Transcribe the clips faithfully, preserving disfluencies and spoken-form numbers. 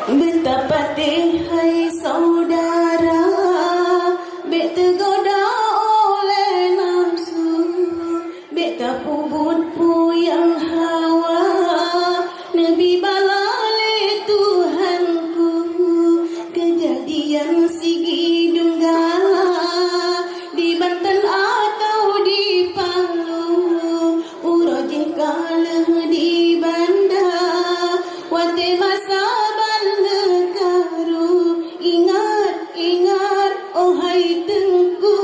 Beutapatéh hai syedara, bék teugoda oleh nafsu, bék tapeubuet peue nyang hawa, neubi bala lé Tuhanku. Keujadian sigi dunggala, di Banten atawa di Palu, uroe jih ka lheueh di Banda, watée masa ban lheueh karu. Ingat, ingat, oh hai Teungku.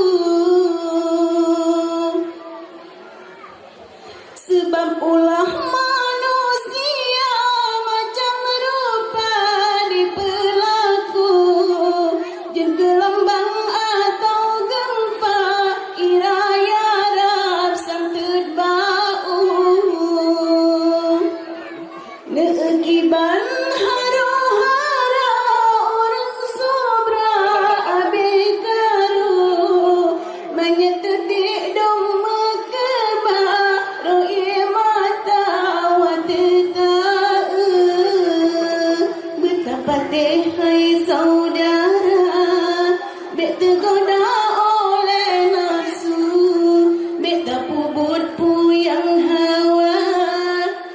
Sabab ulah manusia macam rupa dipeulaku, jeuet keu lambang atawa geumpa, i raya rab santeuet bak u. Neukiban haro-haro ureuëng subra abée karu, meunyoe teutik dong meukeubah, roe mata watée taeu. Beutapatéh hai syedara, bék teugoda oleh nafsu, bék tapeubuet peue nyang hawa,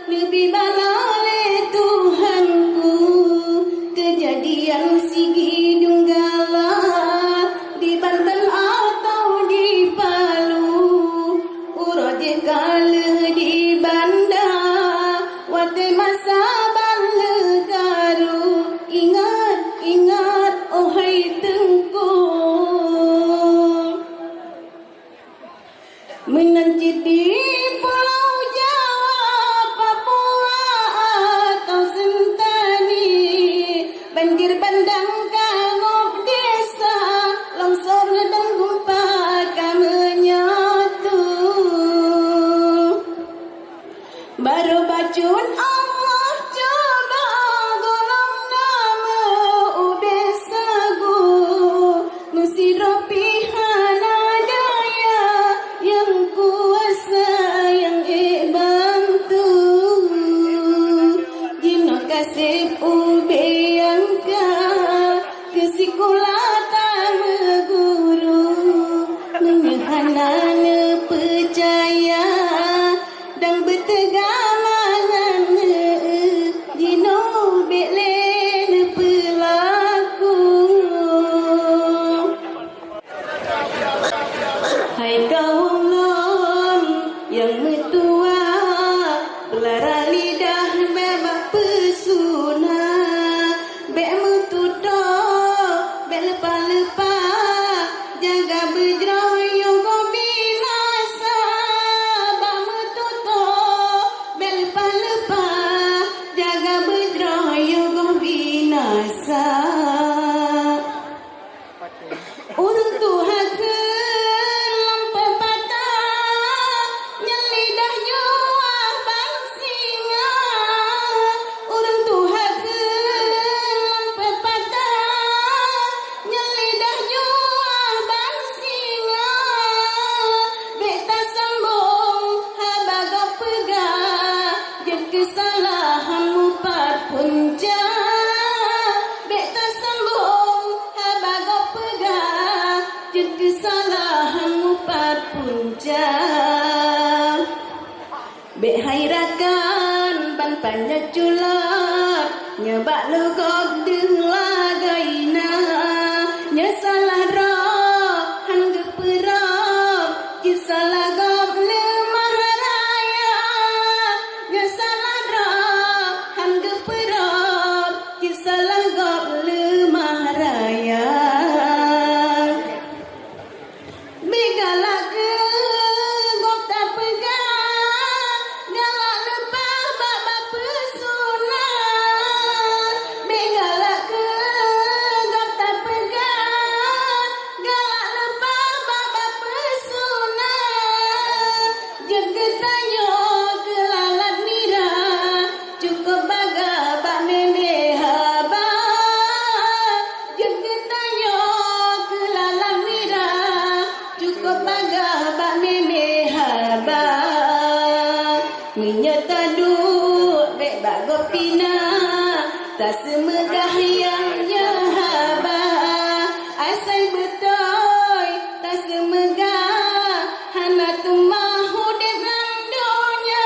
neubi bala lé Tuhanku. Keujadian sigi dunggala, di Banten atawa di Palu, uroe jih ka lheueh di Banda, watée masa ban lheueh karu. Ingat, ingat, oh hai Teungku. Meunan cit di Pulau Jawa, Papua atawa Sentani, banjir bandang ka ngok desa, longsor dan gempa ka meunyoe tu. Barô bacut Allah cuba gohlom na meu ubé sagu, meusidroe pih hana daya, nyang kuasa nyang ék bantu. Jinoe ka seb ubé nyang ka keu sikula tameuguru, meunyoe hana neupeucaya, dan beuteuga mangat, jinoe bék lé neupeulaku. Hai kawöm lôn nyang meutuwa, peulara lidah bék bak peusuna, bék meututoe, bék leupah-leupah, jaga beujroh yoh gob binasa. Bak meututoe, bék leupah-leupah, jaga beujroh yoh gob binasa. Ureuëng tuha kheun lam peupatat, nyan lidah juah ban singa. Ureuëng tuha kheun lam peupatat, nyan lidah juah ban singa. Bék tasambong haba gob peugah, jeuet keu salah han mupat punca. Bék tasambong haba gob peugah, jeuet keu salah han mupat punca. Bék hai rakan ban panyöt culot, nyoe bak lheueh gob deuh lagée na. Nyoe salah droe han geupeurab, jeuet salah gob leumah raya. Nyoe salah droe han geupeurab, jeuet salah gob leumah raya. Bék galak keu gob tapeugah, galak leupah bak bapeue sunat. Bék Seumeugah nyang nyoe haba, asai beutôi taseumeugah, hana teuma udeb lam donya.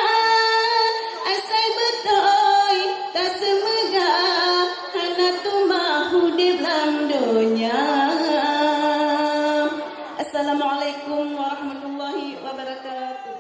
Asai beutôi taseumeugah, hana teuma udeb lam donya. Assalamualaikum warahmatullahi wabarakatuh.